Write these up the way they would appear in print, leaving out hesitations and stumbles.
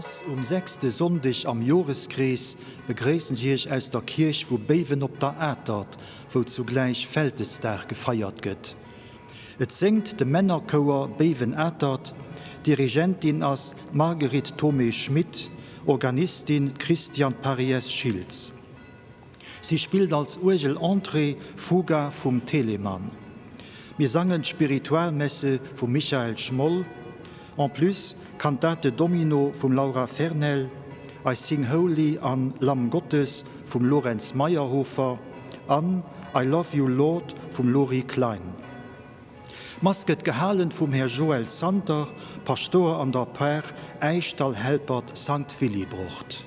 Mass um sechste Sonndeg am Joreskrees begréissen ech Iech aus der Kierch vu Béiwen op der Atert, wou zugläich Vältesdag gefeiert gëtt. Et séngt de Männerchouer Béiwen-Atert, Dirigentin ass d'Marguerite Thomé-Schmit, Organistin d'Christiane Pariès-Schiltz. Si spillt als Uergel Entrée, Fuga vum Telemann. Mir sangen d'Spiritualmesse vum Michael Schmoll, en plus Cantate Domino vum Laura Fernel, I Sing Holy an Lamm Gottes vum Lorenz Maierhofer an I Love You Lord vum Lori Klein. D'Mass gëtt gehalen vum Här Joël Santer, Paschtouer an der Par Äischdall-Helpert Sankt Willibrord.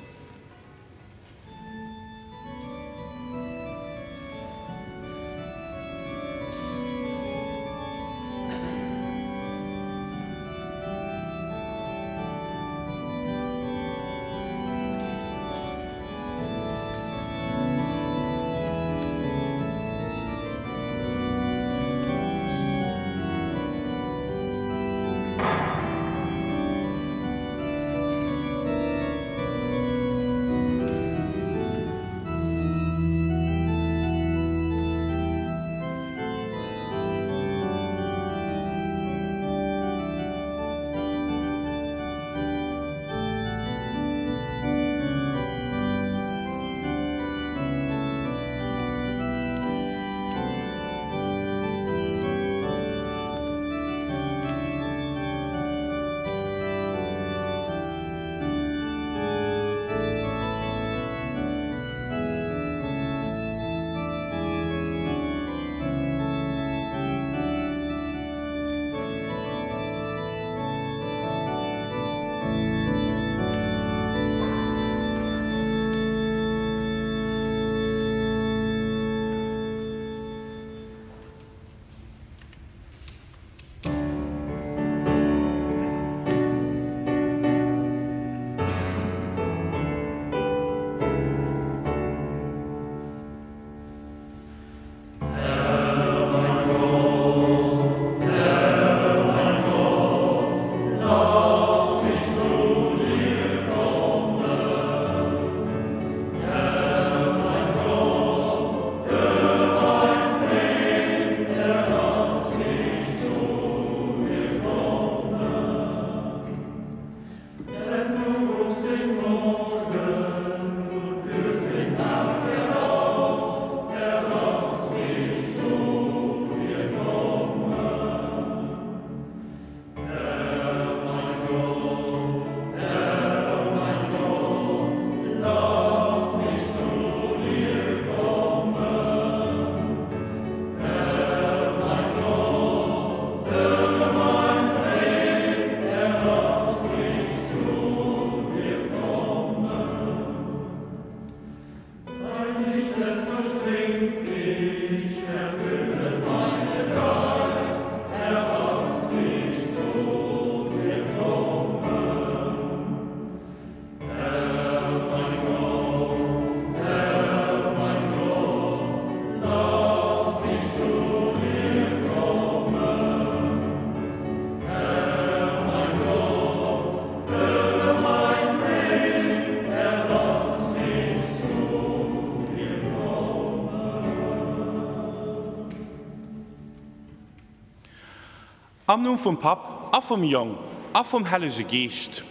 Am Numm vum Papp a vum Jong a vum Hellege Geescht.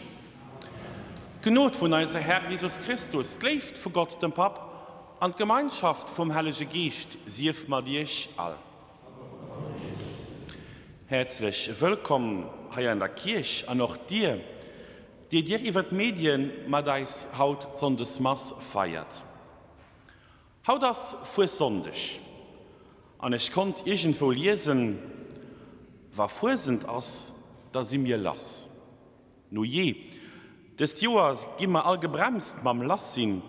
D'Gnod vun eise Här Jesus Christus, d'Léift vu Gott dem Papp an d'Gemeinschaft vum Hellege Geescht sief mat iech all. Häerzlech wëllkomm hei an der Kierch an och dir, déi dir iwwer d'Medien mat eis haut d'Sonndesmass feiert. Haut ass Fuessonndeg an ech konnt iergendwou liesen, Wa Fuesent ass, da si mir lass. Nu jee, dëst Joer gi mer all gebremst mam Lass-sinn,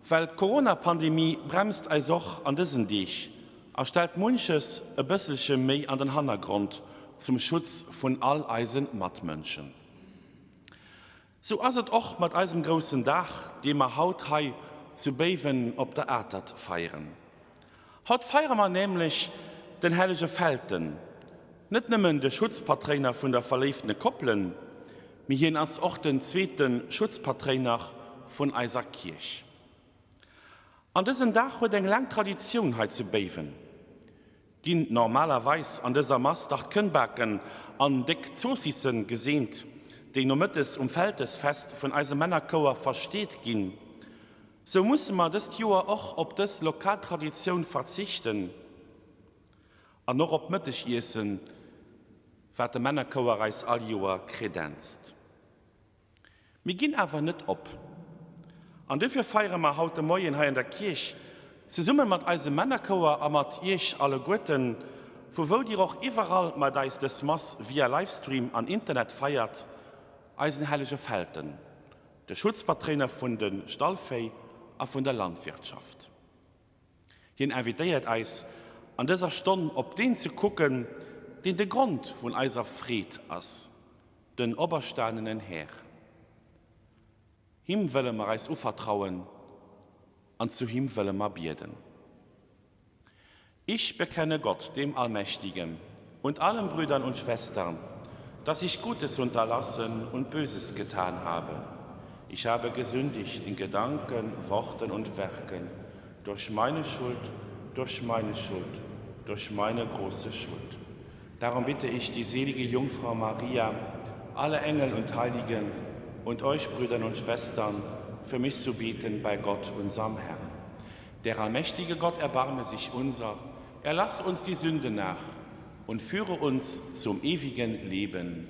well d'Corona-Pandemie bremst eis och an dësen Deeg a stellt munches e bësselche méi an den Hannergrond zum Schutz vun all eise Matmënschen. Sou ass et och mat eisem groussen Dag, dee mer haut hei zu Béiwen op der Atert feieren. Haut feiere mer nämlech den hellege Felten, net nëmmen de Schutzpatréiner vun der verléiftene Koppelen, Mee hien ass och den zweete Schutzpatréiner vun eiser Kierch. An dësen Dag huet eng laang Traditioun hei zu Béiwen. Ginn normalerweis an dëser Mass dach d'Kënnbaken an déck Zoossissen geseent, déi nomëttes um Vältesfest vun eisem Männerchouer versteet ginn, sou musse mer dëst Joer och op dës lokal Traditioun verzichten an och op d'Mëttegiessen, wat de Männerchouer eis all Joer kredenzt. Mir ginn awer net op. An duerfir feiere mer haut de Moien hei an der Kierch, zesumme mat eisem Männerchouer a mat Iech alleguerten, vu wou Dir och iwwerall mat eis dës Mass via Livestream an Internet feiert, eisen hellege Felten, de Schutzpatréiner vun de Stallvéi a vun der Landwirtschaft. Hien invitéiert eis, an dëser Stonn op deen ze kucken, deen de Grond vun eiser Freed ass, den operstanenen Här. Him wëlle mer eis uvertrauen an zu him wëlle mer bieden. Ich bekenne Gott, dem Allmächtigen, und allen Brüdern und Schwestern, dass ich Gutes unterlassen und Böses getan habe. Ich habe gesündigt in Gedanken, Worten und Werken, durch meine Schuld, durch meine Schuld, durch meine große Schuld. Darum bitte ich die selige Jungfrau Maria, alle Engel und Heiligen und euch Brüdern und Schwestern, für mich zu bieten bei Gott, unserem Herrn. Der allmächtige Gott erbarme sich unser, erlass uns die Sünde nach und führe uns zum ewigen Leben.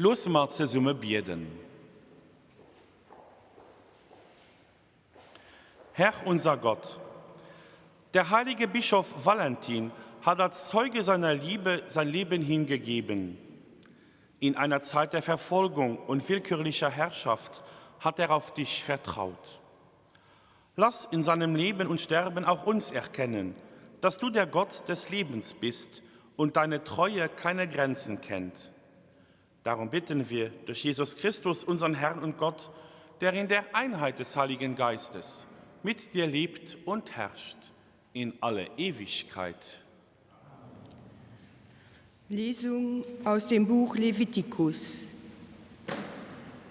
Loosse mer zesumme bieden. Herr unser Gott, der heilige Bischof Valentin hat als Zeuge seiner Liebe sein Leben hingegeben. In einer Zeit der Verfolgung und willkürlicher Herrschaft hat er auf dich vertraut. Lass in seinem Leben und Sterben auch uns erkennen, dass du der Gott des Lebens bist und deine Treue keine Grenzen kennt. Darum bitten wir durch Jesus Christus, unseren Herrn und Gott, der in der Einheit des Heiligen Geistes mit dir lebt und herrscht in alle Ewigkeit. Lesung aus dem Buch Levitikus.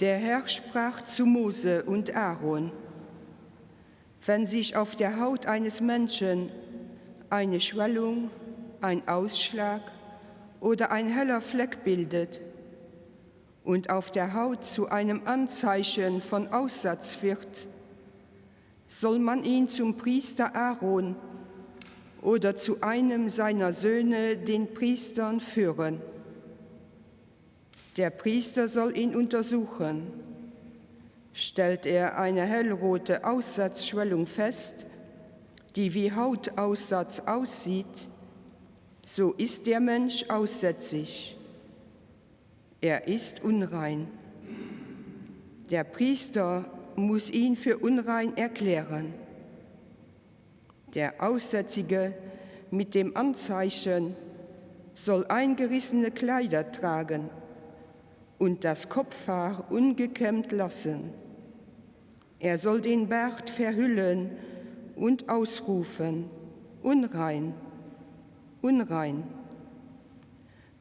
Der Herr sprach zu Mose und Aaron: Wenn sich auf der Haut eines Menschen eine Schwellung, ein Ausschlag oder ein heller Fleck bildet und auf der Haut zu einem Anzeichen von Aussatz wird, soll man ihn zum Priester Aaron oder zu einem seiner Söhne, den Priestern, führen. Der Priester soll ihn untersuchen. Stellt er eine hellrote Aussatzschwellung fest, die wie Hautaussatz aussieht, so ist der Mensch aussätzig. Er ist unrein. Der Priester muss ihn für unrein erklären. Der Aussätzige mit dem Anzeichen soll eingerissene Kleider tragen und das Kopfhaar ungekämmt lassen. Er soll den Bart verhüllen und ausrufen: Unrein, unrein.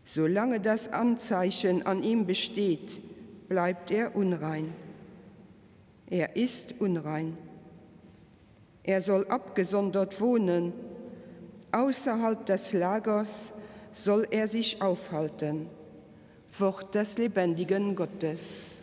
Solange das Anzeichen an ihm besteht, bleibt er unrein. Er ist unrein. Er soll abgesondert wohnen, außerhalb des Lagers soll er sich aufhalten. Wort des lebendigen Gottes.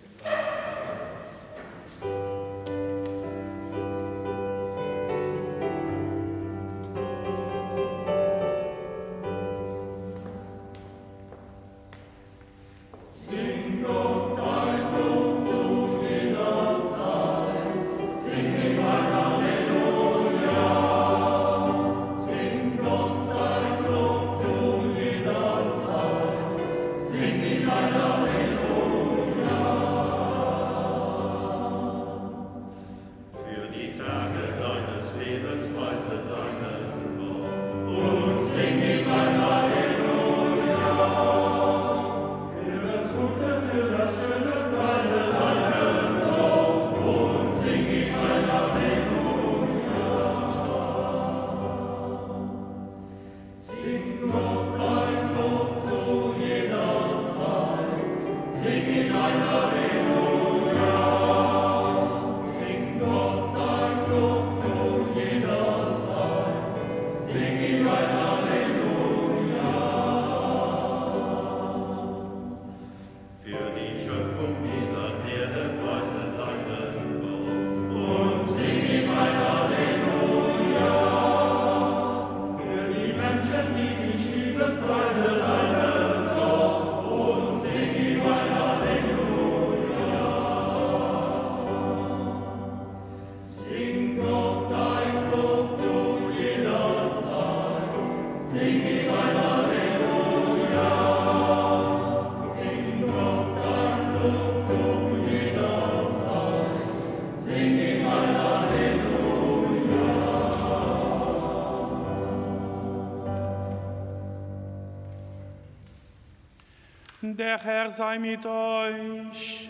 Der Herr sei mit euch.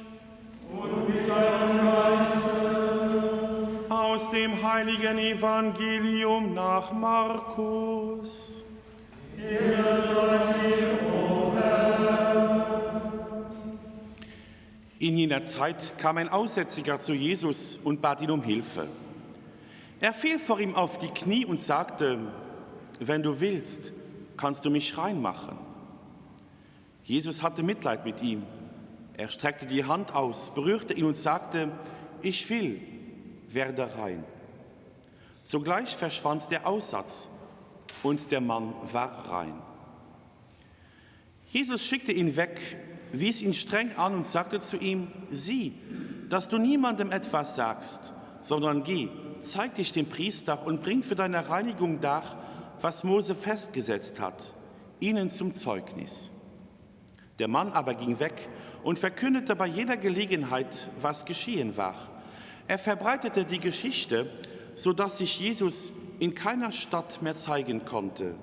Und mit deinem Geiste. Aus dem heiligen Evangelium nach Markus. In jener Zeit kam ein Aussätziger zu Jesus und bat ihn um Hilfe. Er fiel vor ihm auf die Knie und sagte: Wenn du willst, kannst du mich reinmachen. Jesus hatte Mitleid mit ihm. Er streckte die Hand aus, berührte ihn und sagte: Ich will, werde rein. Sogleich verschwand der Aussatz und der Mann war rein. Jesus schickte ihn weg. wies ihn streng an und sagte zu ihm: Sieh, dass du niemandem etwas sagst, sondern geh, zeig dich dem Priester und bring für deine Reinigung dar, was Mose festgesetzt hat, ihnen zum Zeugnis. Der Mann aber ging weg und verkündete bei jeder Gelegenheit, was geschehen war. Er verbreitete die Geschichte, so dass sich Jesus in keiner Stadt mehr zeigen konnte.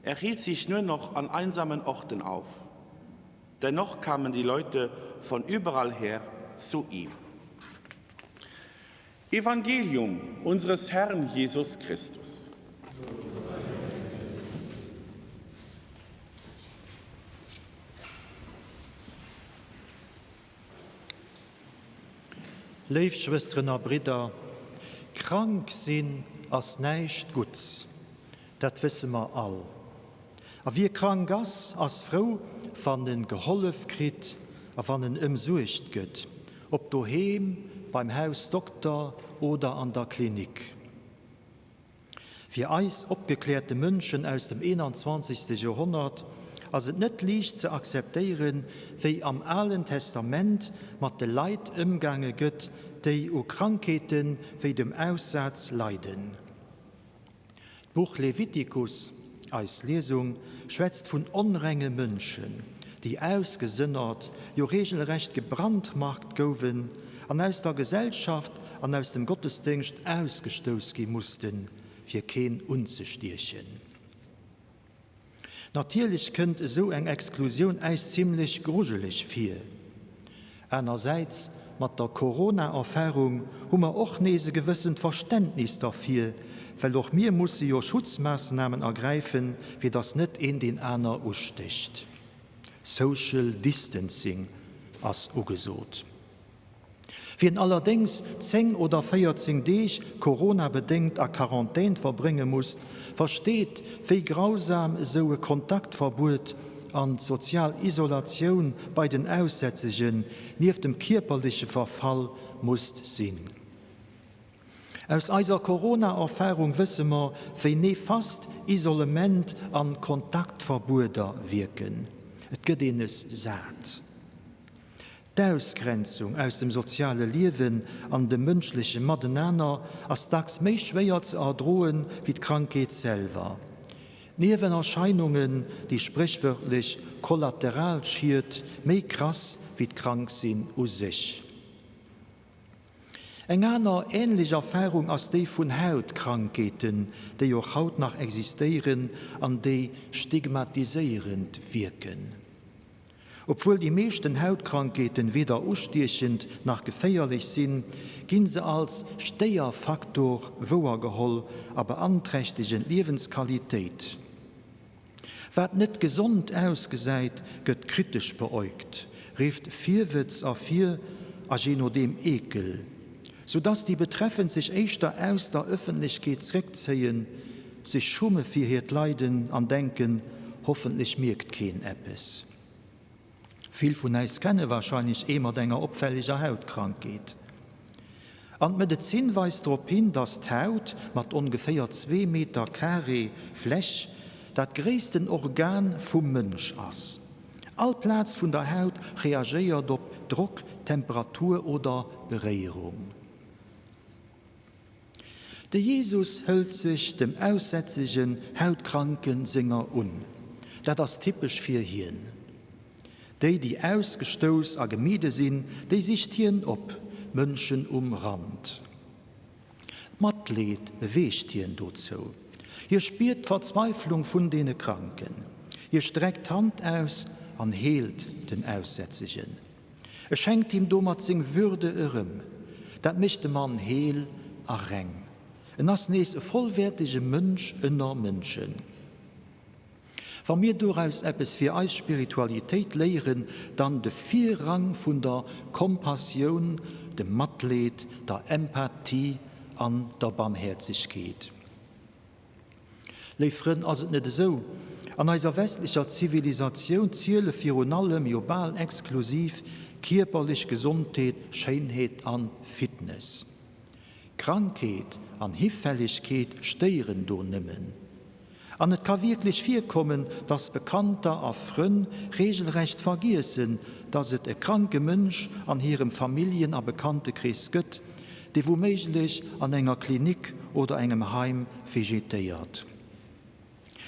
Er hielt sich nur noch an einsamen Orten auf. Dennoch kamen die Leute von überall her zu ihm. Evangelium unseres Herrn Jesus Christus. Léif Schwësteren a Bridder, krank sinn ass näischt Gutts, dat wësse mer all. A wie krank ass, ass frou, wann en gehollef kritt a wann en ëmsuergt gëtt, ob doheem, beim Hausdokter oder an der Klinik. Fir eis opgekläerte Mënschen aus dem 21. Joerhonnert ass et net liicht ze akzeptéieren, wéi am Alen Testament mat de Leit ëmgaange gëtt, déi u Krankheete wéi dem Aussaz leiden. D'Buch Levitikus, eis Liesung, schwätzt vun onrenge Mënschen, déi ausgesënnert, jo regelrecht gebrandmarkt gouwen an aus der Gesellschaft an aus dem Gottesdéngscht ausgestouss gi mussten, fir keen unzestiechen. Natierlech kënnt esou eng Exklusioun äis zimlech grujeleg vir. Anersäits, mat der Corona-Erfarung hu mer och nees e gewëssent Verständnis derfir, well och mir musse jo Schutzmaassnamen ergräifen, fir datt net een deen aner ustécht. Social Distancing ass ugesot. Wien allerdéngs 10 oder 14 Deeg coronabedéngt a Quarantän verbrénge muss, versteet, wéi grausam esou e Kontaktverbuet an d'sozial Isolatioun bei den Aussätzegen, nieft dem kierperleche Verfall, musst sinn. Aus eiser Corona-Erfarung wësse mer, wéi nefast Isolement an Kontaktverbueder wierken. Et gëtt een es sat. D'Ausgrenzung aus dem soziale Liewen an dem mënschleche Matenaner ass dacks méi schwéier ze erdroen, wéi d'Krankheet selwer. D'Niewenerscheinungen, déi spréchwörtlech Kollateralschied, méi krass wéi d'Kranksinn u sech. Eng aner änlech Erfarung ass déi vun Hautkrankheeten, déi och haut nach existéieren an déi stigmatiséierend wierken. Obwuel déi meeschten Hautkrankheeten weder ustiechend nach geféierlech sinn, ginn se als Stéierfaktor wouergeholl a beanträchtegen d'Liewensqualitéit. Wat net gesond ausgesäit, gëtt kritesch beäugt, rifft Virwëtz ervir a jee nodeem Eekel, sou dass déi Betreffend sech éischter aus der Ëffentlechkeet zréckzéien, sech schumme fir hiert Leiden an denken, hoffentlech mierkt keen eppes. Vill vun äis kenne warscheinlech ee mat enger opfälleger Hautkrankheet. An d'Medezin weist drop hin, dass d'Haut mat ongeféier zwee Meter Carré Fläch dat gréissten Organ vum Mënsch ass. All Plaz vun der Haut reagéiert op Drock, Temperatur oder Beréierung. De Jesus hëlt sech dem aussätzegen Hautkranken senger un. Dat ass typesch fir hien. Déi, déi ausgestouss a gemidde sinn, déi sicht hien op, d'Mënschen um Rand. D'Matleed beweegt hien dozou. Hie spiert d'Verzweiflung vun deene Kranken. Hie streckt d'Hand aus an heelt den Aussätzegen. E schenkt him domat seng Würde erëm. Dat mécht de Mann heel a reng. En ass nees e vollwäertege Mënsch ënner Mënschen. Wa mir doraus eppes fir eis Spiritualitéit léieren, dann de Virrang vun der Kompassioun, dem Matleed, der Empathie an der Barmhäerzegkeet. Léif Frënn, ass et net esou, an eiser westlecher Zivilisatioun ziele virun allem, jo bal exklusiv, kierperlech Gesondheet, Schéinheet an Fitness. Krankheet an Hifällegkeet stéieren do nëmmen. An et ka wierklech virkommen, dass Bekannter a Frënn regelrecht vergiessen, dass et e kranke Mënsch an hirem Familljen a Bekanntekrees gëtt, dee wouméiglech an enger Klinik oder engem Heim vegetéiert.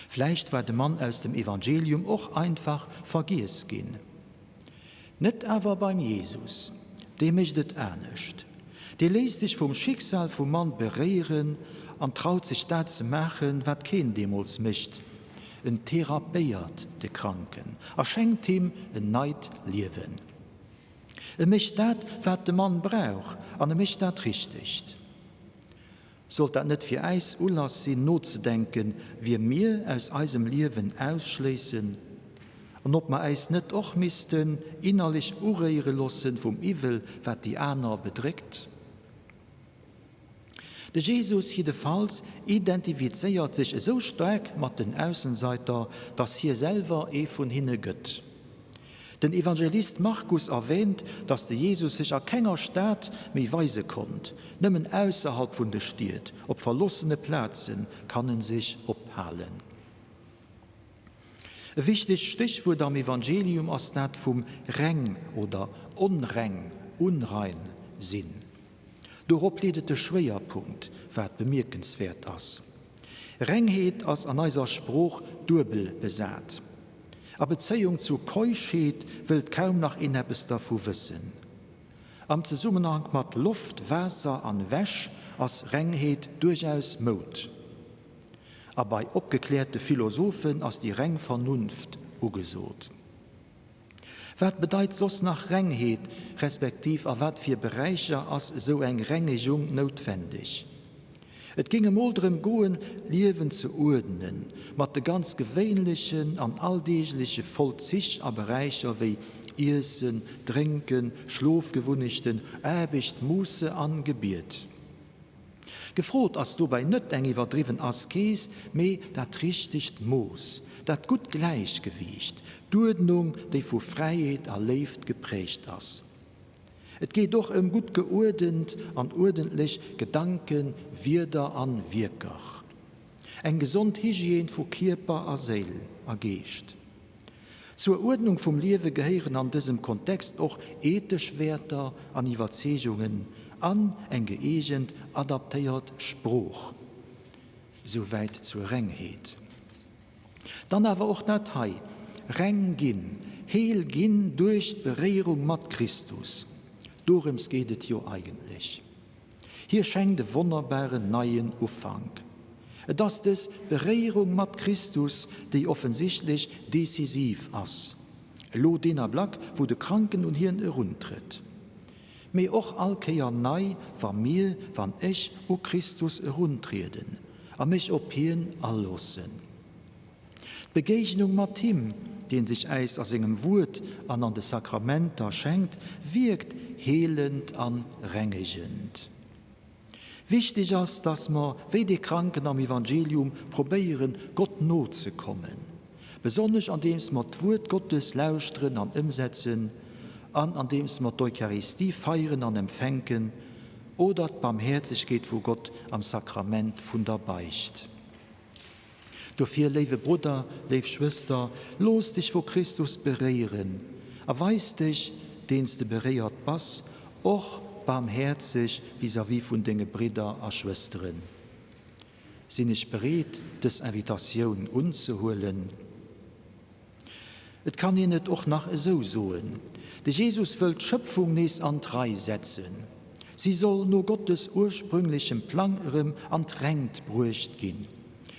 Vläicht war de Mann aus dem Evangelium och einfach vergiess ginn. Net awer beim Jesus. Dee mécht et anescht. Dee léisst sech vum Schicksal vum Mann beréieren an traut sech dat ze maachen, wat keen deemools mécht, En therapéiert de Kranken a schenkt him en neit Liewen. E mécht dat, wat de Mann brauch an e mécht dat Richtegt. Sollt dat net fir äis Ulass sinn, nozedenken, wie mir aus eisem Liewen ausschléissen an ob mer äis net och missten innerlech uréiere loossen vum Iwwel, wat déi aner bedréckt? De Jesus jiddefalls identifizéiert sech esou staark mat den Aussenseiter, dass hie selwer ee vun hinne gëtt. Den Evangelist Markus erwähnt, dass de Jesus sech a kenger Stad méi weise konnt, nëmmen ausserhalb vun de Stied, op verlossene Plaze kann en sech ophalen. E wichtegt Stéchwuert am Evangelium ass dat vum reng oder onreng, unrein, sinn. Dorop leet et de Schwéierpunkt, wat bemierkenswäert ass. Rengheet ass an eiser Sprooch duebel besat. A Bezéiung zu Keuschheet wëllt kaum nach een eppes dervu wëssen. Am Zesummenhank mat Loft, Waasser an Wäsch ass Rengheet duerchaus Moud. A bei opgekläerte Philosophen ass déi reng Vernunft ugesot. Wat bedeit soss nach Rengheet, respektiv a wat fir Beräicher ass esou eng Rengegung noutwendeg? Et géing emol drëm goen, d'Liewen ze uerdnen, mat de ganz gewéinlechen an alldeegleche Vollzich a Beräicher wéi Iessen, Drénken, Schlofgewunnechten, Aarbecht, Musse an Gebiet. Gefrot ass dobäi net eng iwwerdriwwen Askees, mee dat richtegt Mooss, dat gutt Gläichgewiicht, d'Uerdnung, déi vu Fräiheet a Léift geprägt ass. Et geet och ëm gutt geuerdent an uerdentlech Gedanken, Wierder an Wierker. Eng gesond Hygiène vu Kierper a Séil a Geescht. Zur Uerdnung vum Liewe gehéieren an dësem Kontext och ethesch Wäerter an Iwwerzeegungen an eng gëeegent, adaptéiert Sprooch. Souwäit zur Rengheet. Dann awer och dat hei, Reng ginn, heel ginn duerch d'Beréierung mat Christus. Dorëms geet et jo eigentlech. Hie schenkt e wonnerbaren neien Ufank. Et ass dës Beréierung mat Christus, déi offensichtlech decisiv ass, elo deen Ablack, wou de Kranken un hien eruntrëtt. Mee och all Kéier nei, wa mir, wann ech u Christus eruntrieden a mech op hien aloossen. D'Begéignung mat him, deen sech äis a sengem Wuert an an de Sakramenter schenkt, wierkt heelend an rengegend. Wichteg ass, dass mer, wéi dee Kranken am Evangelium, probéieren, Gott no ze kommen, besonnesch andeems mer d'Wuert Gottes lauschteren an ëmsetzen an andeems mer d'Eucharistie feieren an empfänken oder d'Barmhäerzegkeet vu Gott am Sakrament vun der Beicht. Dofir, léiwe Brudder, léif Schwëster, looss dech vu Christus beréieren a weis dech, deen s de beréiert bass, och barmhäerzeg vis-à-vis vun denge Bridder a Schwësteren. Sinn ech bereet, dës Invitatioun unzehuelen? Et kann een et och nach esou soen, De Jesus wëll d'Schëpfung nees an d'Rei setzen. Si soll no Gottes ursprünglechem Plang erëm an d'Rengt bruecht ginn.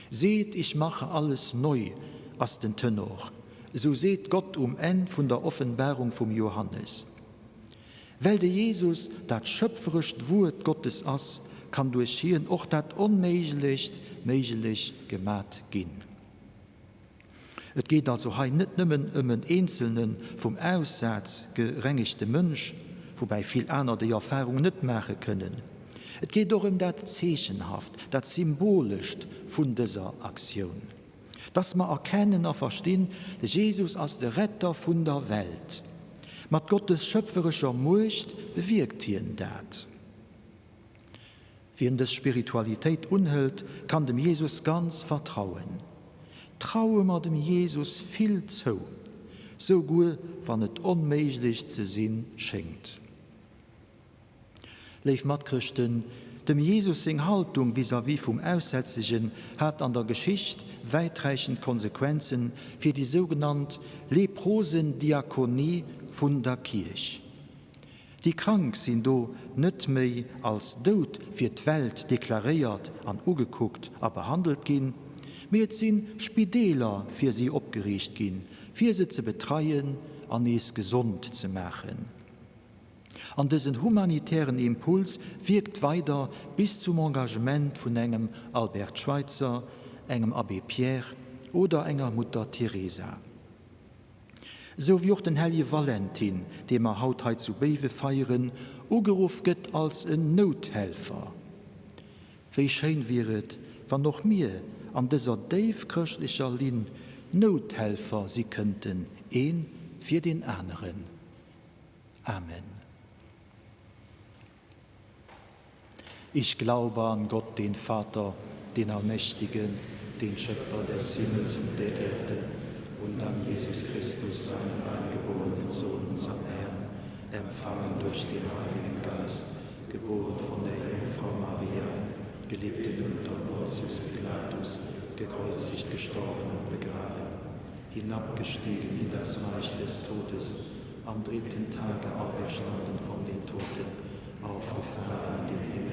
Seht, ich mache alles neu, ass den Tenor. Esou seet Gott um Enn vun der Offenbarung vum Johannes. Well de Jesus dat schöpferescht Wuert Gottes ass, kann duerch hien och dat Onméiglecht méiglech gemat ginn. Et geet also hei net nëmmen ëm en eenzelne vum Aussaz gerengegte Mënsch, woubäi vill aner déi Erfahrung net maache kënnen. Et geet och ëm dat Zeechenhaft, dat Symbolescht vun dëser Aktioun, dass mer erkennen a verstinn, de Jesus ass de Retter vun der Welt. Mat Gottes schöpferescher Muecht bewierkt hien dat. Wien dës Spiritualitéit unhëlt, kann dem Jesus ganz vertrauen. Traue mer dem Jesus vill zou, souguer wann et onméiglech ze sinn schéngt. Léif Matchrëschten, dem Jesus seng Haltung vis-à-vis vum Aussätzegen hat an der Geschicht wäiträichend Konsequenzen fir déi sougenannt Leprosendiakonie vun der Kierch. Déi Krank sinn do net méi als dout fir d'Welt deklaréiert an ugekuckt a behandelt ginn, mee et si Spideeler fir si opgeriicht ginn, fir se ze betreien an nees gesond ze maachen. An dësen humanitären Impuls wierkt weider bis zum Engagement vun engem Albert Schweitzer, engem Abbé Pierre oder enger Mutter Teresa. Esou wéi och den Hellje Valentin, dee mer haut hei zu Béiwe feieren, ugeruff gëtt als en Nouthelfer. Wéi schéin wier et, wann och mir an dëser déif chrëschtlecher Linn Nouthelfer si kënnten, een fir deen aneren. Amen. Ich glaube an Gott, den Vater, den Allmächtigen, den Schöpfer des Himmels und der Erde, und an Jesus Christus, seinen eingeborenen Sohn, unseren Herrn, empfangen durch den Heiligen Geist, geboren von der Jungfrau Maria, gelitten unter Pontius Pilatus, gekreuzigt, gestorben und begraben, hinabgestiegen in das Reich des Todes, am dritten Tage auferstanden von den Toten, aufgefahren in den Himmel,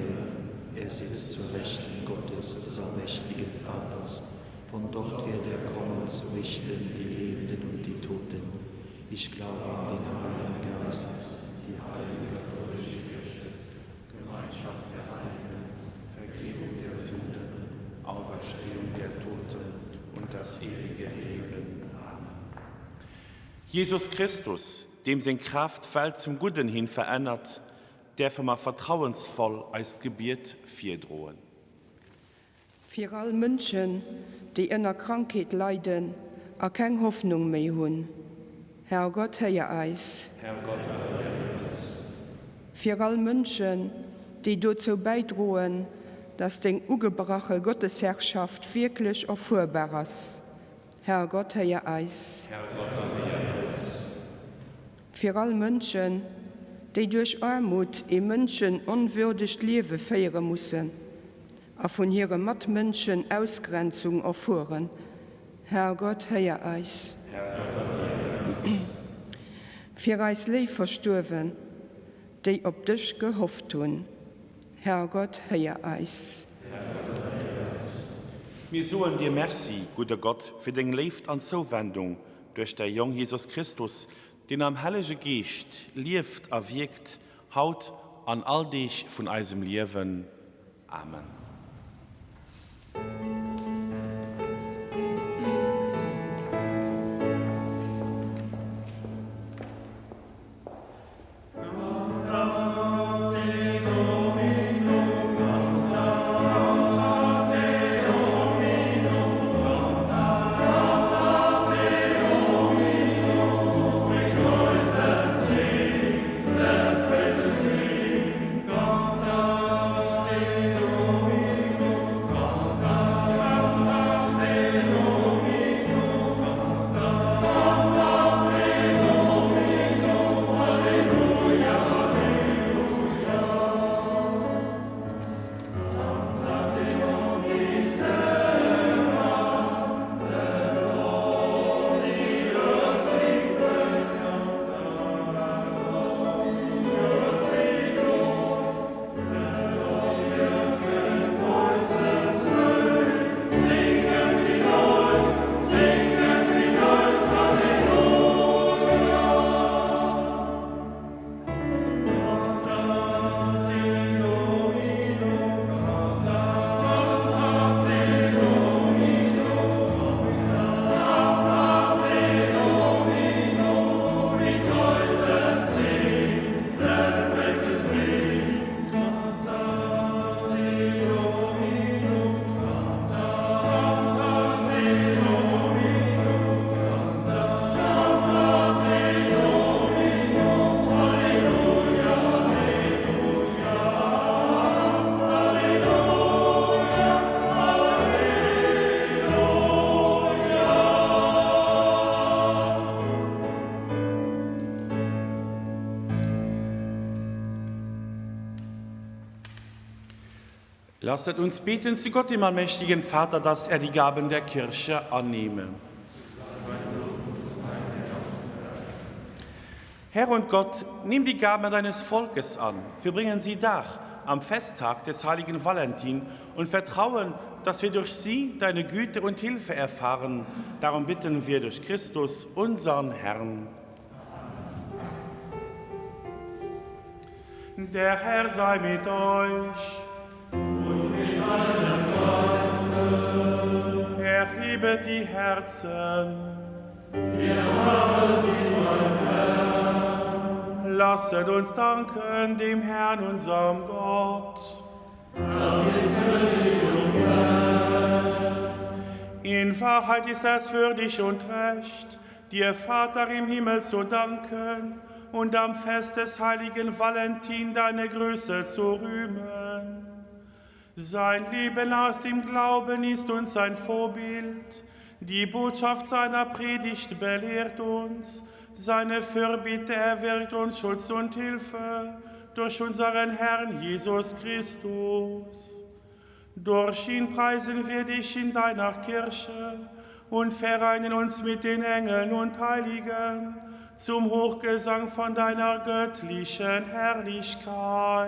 er sitzt zur Rechten Gottes, des allmächtigen Vaters, von dort wird er kommen zu richten die Lebenden und die Toten. Ich glaube an den Heiligen Geist, die heilige katholische Kirche, Gemeinschaft der Heiligen, Vergebung der Sünden, Auferstehung der Toten und das ewige Leben. Amen. Jesus Christus, deem seng Kraaft d'Welt zum Gudden hin verännert, däerfe mer vertrauensvoll eist Gebiet virdroen. Fir all Mënschen, déi ënner Krankheet leiden a keng Hoffnung méi hunn. Herrgott, héier eis. Herrgott, erhéier eis. Fir all Mënschen, déi dozou bäidroen, dass deng ugebrache Gottesherrschaft wierklech erfuerbar ass. Herrgott, héier eis. Herrgott, erhéier eis. Fir all Mënschen, déi duerch Aarmut ee mënschenonwürdegt Liewe féiere mussen a vun hire Matmënschen Ausgrenzung erfueren. Herrgott, héier eis. Herrgott, erhéier eis. Fir eis léif Verstuerwen, déi op dech gehofft hunn. Herrgott, héier eis. Herrgott, erhéier eis. Mir soen dir Merci, gudde Gott, fir deng Léift an Zouwendung duerch däi Jong Jesus Christus, deen am Hellege Geescht lieft a wierkt, haut an all Deeg vun eisem Liewen. Amen. Lasset uns beten zu Gott, dem allmächtigen Vater, dass er die Gaben der Kirche annehme. Herr und Gott, nimm die Gaben deines Volkes an. Wir bringen sie dar am Festtag des heiligen Valentin und vertrauen, dass wir durch sie deine Güte und Hilfe erfahren. Darum bitten wir durch Christus, unseren Herrn. Der Herr sei mit euch. Und mit deinem Geiste. Erhebet die Herzen. Wir haben sie beim Herrn. Lasset uns danken dem Herrn, unserem Gott. Das ist würdig und recht. In Wahrheit ist es würdig und recht, dir Vater im Himmel zu danken und am Fest des heiligen Valentin deine Größe zu rühmen. Sein Leben aus dem Glauben ist uns ein Vorbild, die Botschaft seiner Predigt belehrt uns, seine Fürbitte erwirkt uns Schutz und Hilfe durch unseren Herrn Jesus Christus. Durch ihn preisen wir dich in deiner Kirche und vereinen uns mit den Engeln und Heiligen zum Hochgesang von deiner göttlichen Herrlichkeit.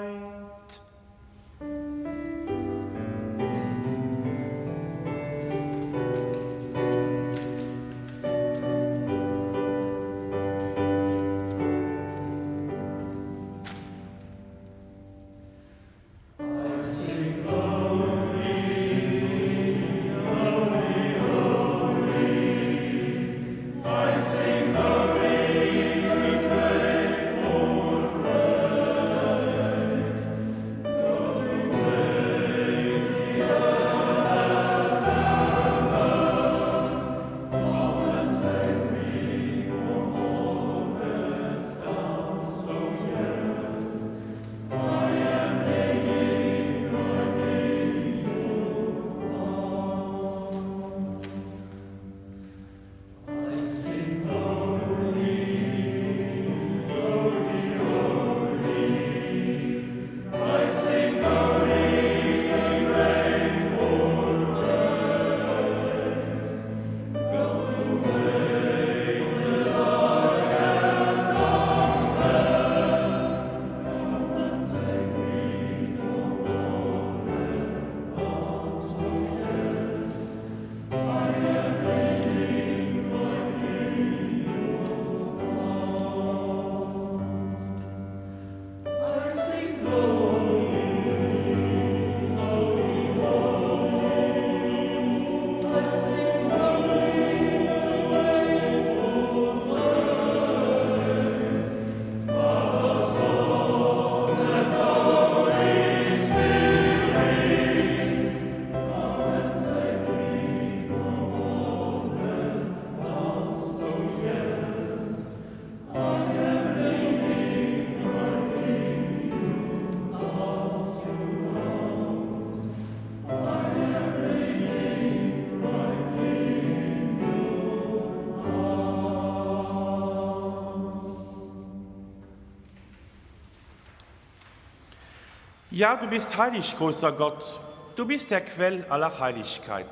Ja, du bist heilig, großer Gott, du bist der Quell aller Heiligkeit.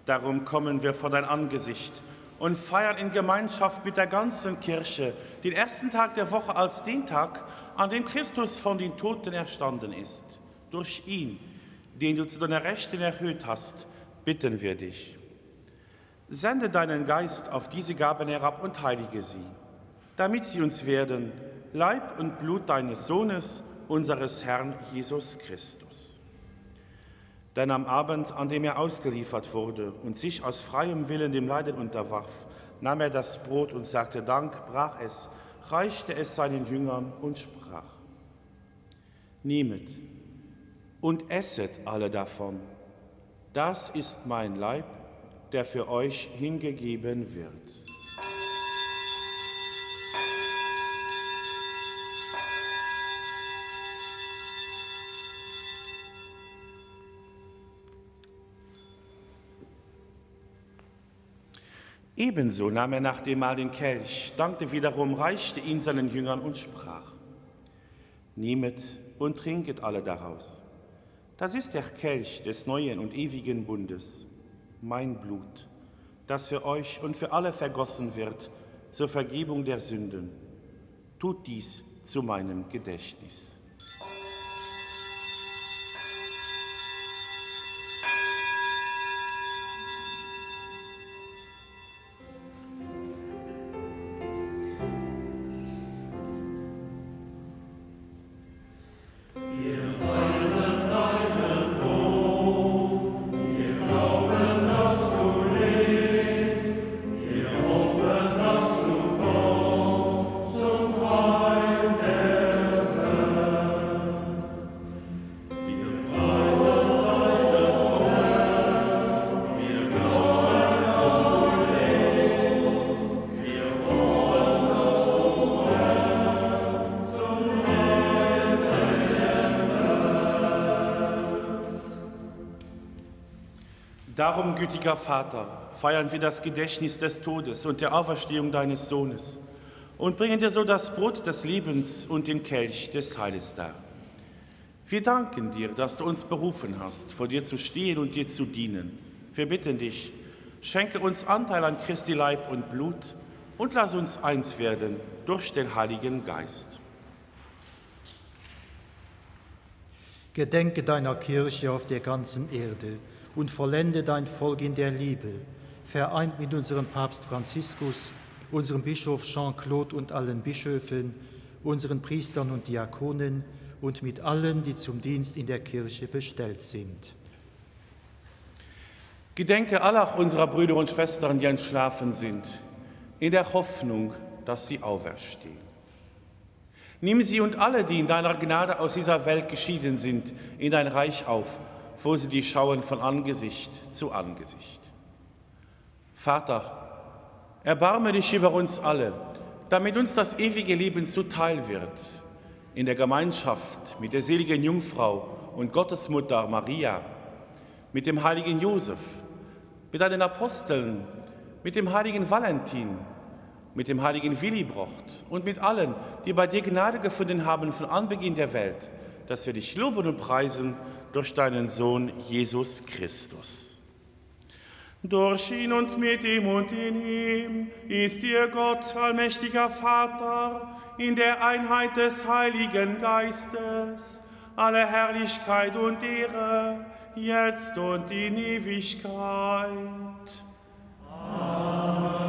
Darum kommen wir vor dein Angesicht und feiern in Gemeinschaft mit der ganzen Kirche den ersten Tag der Woche als den Tag, an dem Christus von den Toten erstanden ist. Durch ihn, den du zu deiner Rechten erhöht hast, bitten wir dich. Sende deinen Geist auf diese Gaben herab und heilige sie, damit sie uns werden Leib und Blut deines Sohnes, unseres Herrn Jesus Christus. Denn am Abend, an dem er ausgeliefert wurde und sich aus freiem Willen dem Leiden unterwarf, nahm er das Brot und sagte Dank, brach es, reichte es seinen Jüngern und sprach: Nehmet und esset alle davon. Das ist mein Leib, der für euch hingegeben wird. Ebenso nahm er nach dem Mahl den Kelch, dankte wiederum, reichte ihn seinen Jüngern und sprach: Nehmet und trinket alle daraus. Das ist der Kelch des neuen und ewigen Bundes, mein Blut, das für euch und für alle vergossen wird zur Vergebung der Sünden. Tut dies zu meinem Gedächtnis. Darum, gütiger Vater, feiern wir das Gedächtnis des Todes und der Auferstehung deines Sohnes und bringen dir so das Brot des Lebens und den Kelch des Heiles dar. Wir danken dir, dass du uns berufen hast, vor dir zu stehen und dir zu dienen. Wir bitten dich, schenke uns Anteil an Christi Leib und Blut und lass uns eins werden durch den Heiligen Geist. Gedenke deiner Kirche auf der ganzen Erde und vollende dein Volk in der Liebe, vereint mit unserem Papst Franziskus, unserem Bischof Jean-Claude und allen Bischöfen, unseren Priestern und Diakonen und mit allen, die zum Dienst in der Kirche bestellt sind. Gedenke aller unserer Brüder und Schwestern, die entschlafen sind, in der Hoffnung, dass sie auferstehen. Nimm sie und alle, die in deiner Gnade aus dieser Welt geschieden sind, in dein Reich auf, wo sie dich schauen von Angesicht zu Angesicht. Vater, erbarme dich über uns alle, damit uns das ewige Leben zuteil wird, in der Gemeinschaft mit der seligen Jungfrau und Gottesmutter Maria, mit dem heiligen Josef, mit deinen Aposteln, mit dem heiligen Valentin, mit dem heiligen Willibrord und mit allen, die bei dir Gnade gefunden haben von Anbeginn der Welt, dass wir dich loben und preisen durch deinen Sohn Jesus Christus. Durch ihn und mit ihm und in ihm ist dir Gott, allmächtiger Vater, in der Einheit des Heiligen Geistes, alle Herrlichkeit und Ehre, jetzt und in Ewigkeit. Amen.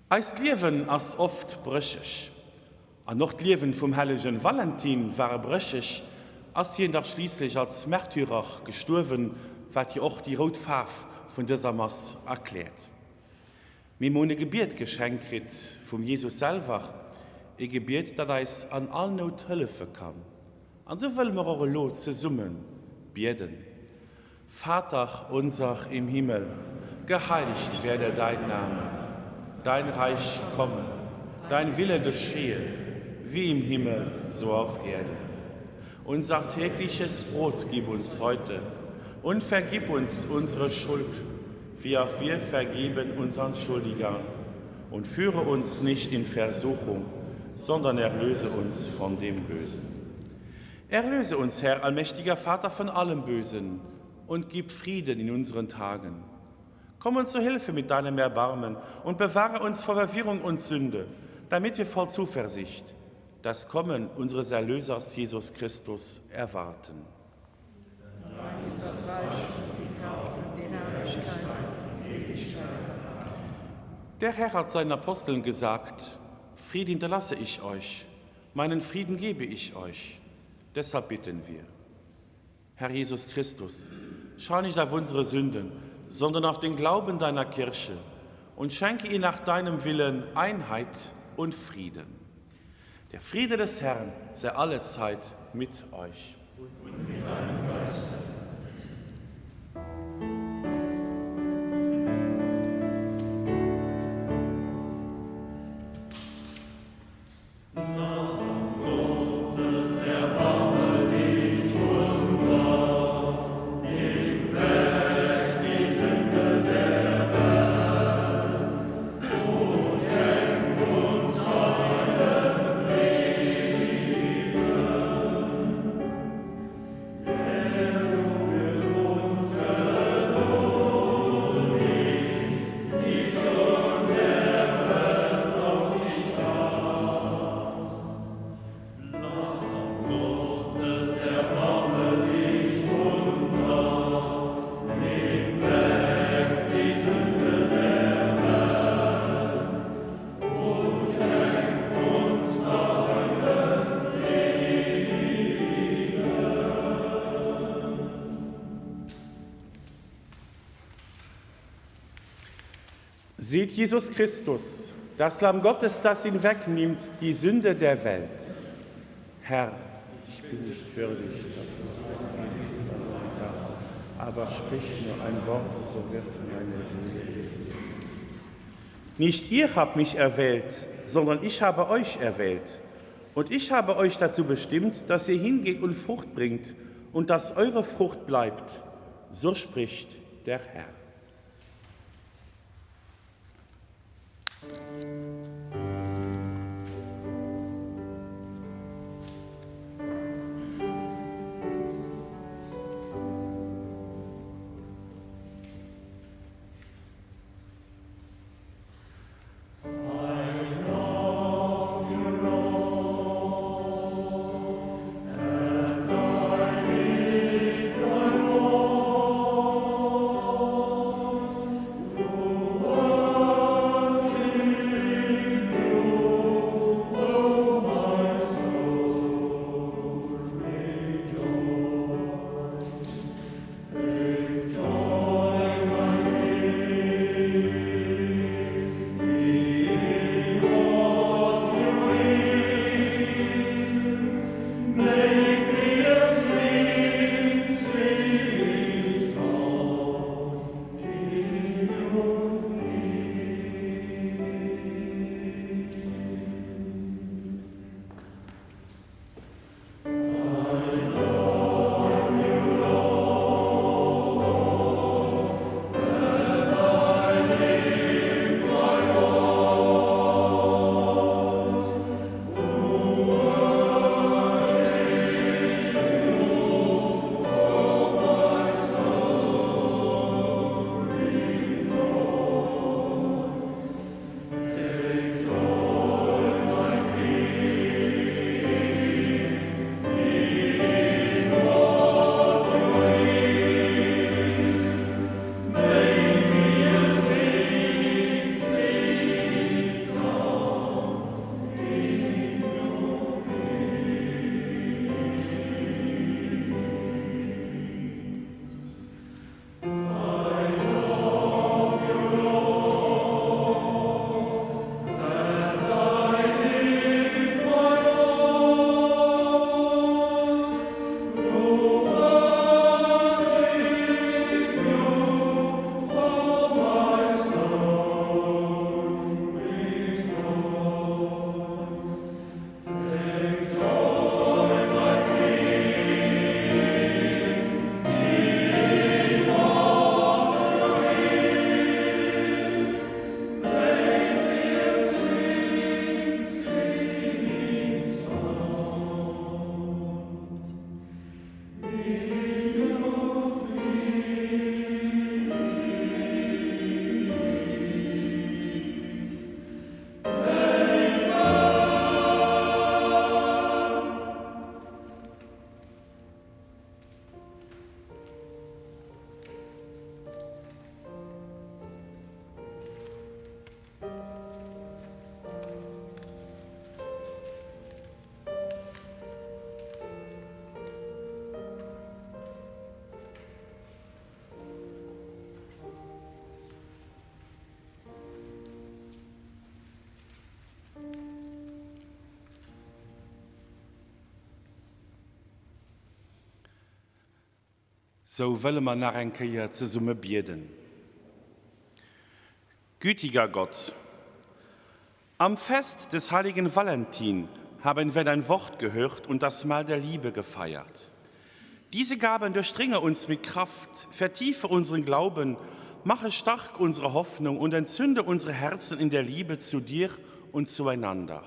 Eist Liewen ass oft brécheg. An och d'Liewen vum hellegen Valentin war brécheg, ass hien dach schliisslech als Märtyrer gestuerwen, wat jo och déi rout Faarf vun dëser Mass erkläert. Mee mer hunn e Gebiet geschenkt kritt vum Jesus selwer, e Gebiet, dat eis an all Nout hëllefe kann. An sou wëlle mer och elo zesumme bieden, Vater unser im Himmel, geheiligt werde dein Name, dein Reich komme, dein Wille geschehe, wie im Himmel, so auf Erden. Unser tägliches Brot gib uns heute und vergib uns unsere Schuld, wie auch wir vergeben unseren Schuldigern. Und führe uns nicht in Versuchung, sondern erlöse uns von dem Bösen. Erlöse uns, Herr, allmächtiger Vater von allem Bösen, und gib Frieden in unseren Tagen. Komm uns zu Hilfe mit deinem Erbarmen und bewahre uns vor Verwirrung und Sünde, damit wir voll Zuversicht das Kommen unseres Erlösers Jesus Christus erwarten. Der Herr hat seinen Aposteln gesagt: Frieden hinterlasse ich euch, meinen Frieden gebe ich euch. Deshalb bitten wir. Herr Jesus Christus, schau nicht auf unsere Sünden, sondern auf den Glauben deiner Kirche und schenke ihr nach deinem Willen Einheit und Frieden. Der Friede des Herrn sei alle Zeit mit euch. Und mit deinem Geist. Seht Jesus Christus, das Lamm Gottes, das ihn wegnimmt, die Sünde der Welt. Herr, ich bin nicht würdig, dass du eingehst unter mein Dach, aber sprich nur ein Wort, so wird meine Seele gesund. Nicht ihr habt mich erwählt, sondern ich habe euch erwählt. Und ich habe euch dazu bestimmt, dass ihr hingeht und Frucht bringt und dass eure Frucht bleibt. So spricht der Herr. Sou wëlle mer nach eng Kéier zesumme bieden. Gütiger Gott, am Fest des heiligen Valentin haben wir dein Wort gehört und das Mahl der Liebe gefeiert. Diese Gaben durchdringe uns mit Kraft, vertiefe unseren Glauben, mache stark unsere Hoffnung und entzünde unsere Herzen in der Liebe zu dir und zueinander.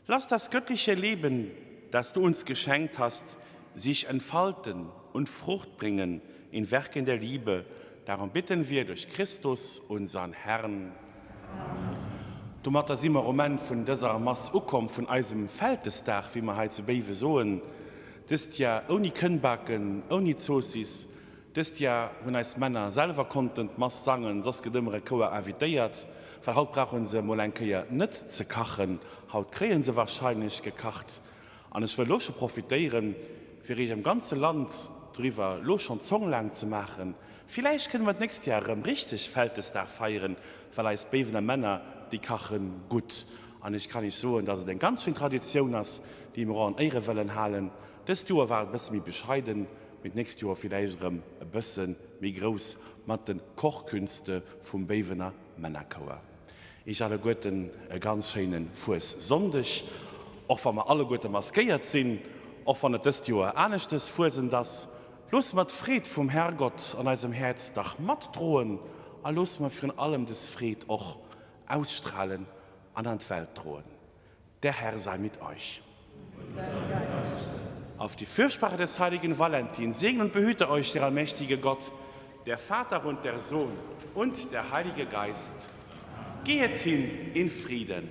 Lass das göttliche Leben, das du uns geschenkt hast, sich entfalten und Frucht bringen in Werken der Liebe. Darum bitten wir durch Christus, unseren Herrn. Domatter si mer um Enn vun dëser Mass ukomm, vun eisem Vältesdag, wéi mer hei zu Béiwe soen. Dëst Jar ouni Kënnbaken, ouni Zoossiss. Dëst Jar hunn eis Männer selwer konnten d'Mass sangen, soss gëtt ëmmer e Chouer invitéiert, well haut brauche se emol eng Kéier net ze kachen, haut kréie se warscheinlech gekacht. An ech wëll elo scho profitéieren, fir iech am ganze Land doriwwer elo schonn d'Zong laang ze maachen. Villäicht kënne mer d'nächst Jar erëm richteg Vältesdag feieren, well eis Béiwener Männer, déi kache gutt. An ech kann iech soen, dass et eng ganz schéin Traditioun ass, déi mer och an Éiere wëllen halen. Dëst Joer war et e bësse méi bescheiden, mee d'nächst Joer villäicht erëm e bësse méi grouss mat de Kochkünste vum Béiwener Männerchouer. Iech alleguerten e ganz schéine Fuessonndeg, och wa mer alleguerte maskéiert sinn, och wann et dëst Joer aneschtes Fuesent ass. Loosse mer d'Freed vum Herrgott an eisem Häerz dach matdroen a loosse mer virun allem des Freed och ausstrahlen an an d'Welt droen. Der Herr sei mit euch. Und deinem Geist. Auf die Fürsprache des heiligen Valentin segne und behüte euch der allmächtige Gott, der Vater und der Sohn und der Heilige Geist. Gehet hin in Frieden.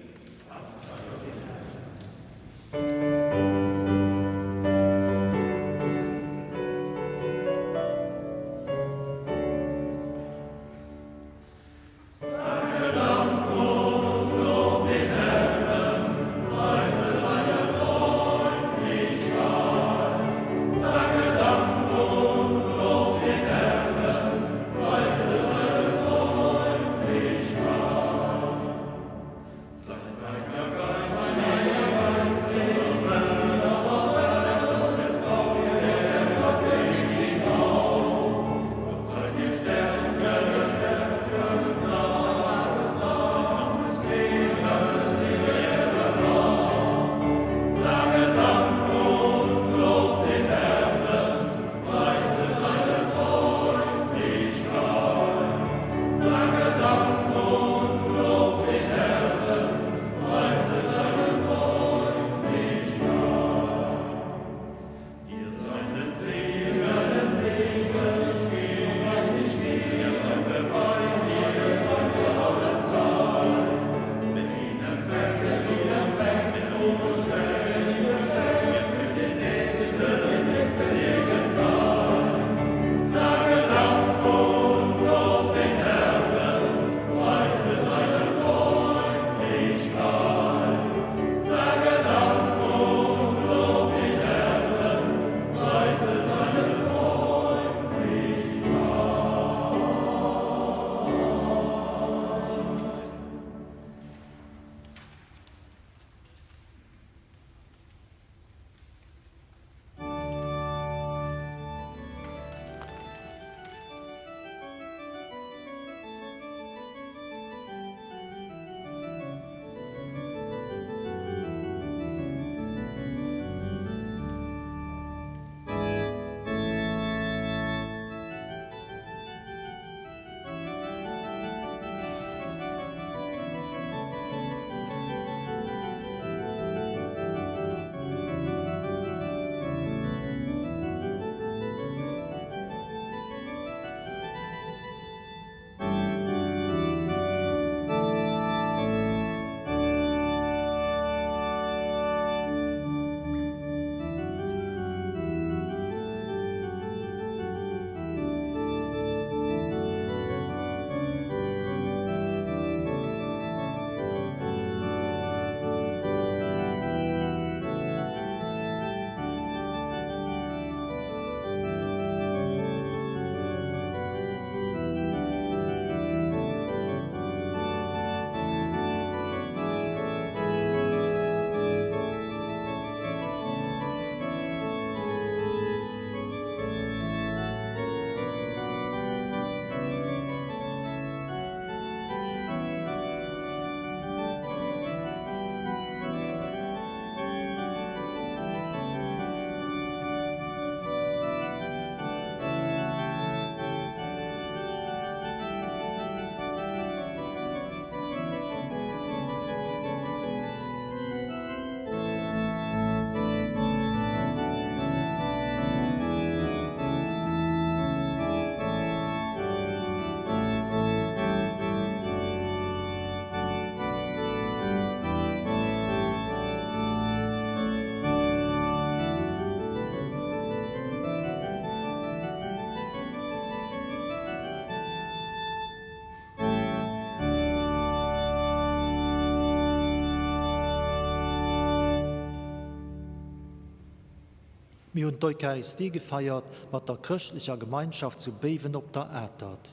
Mir hunn d'Eucharistie gefeiert mat der chrëschtlecher Gemeinschaft zu Béiwen op der Atert.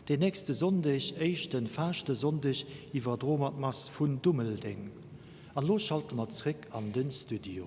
Deen nächste Sonndeg, éischten Faaschtesonndeg, iwwerdroe mer d'Mass vun Dummeldeng. An elo schalte mer zréck an den Studio.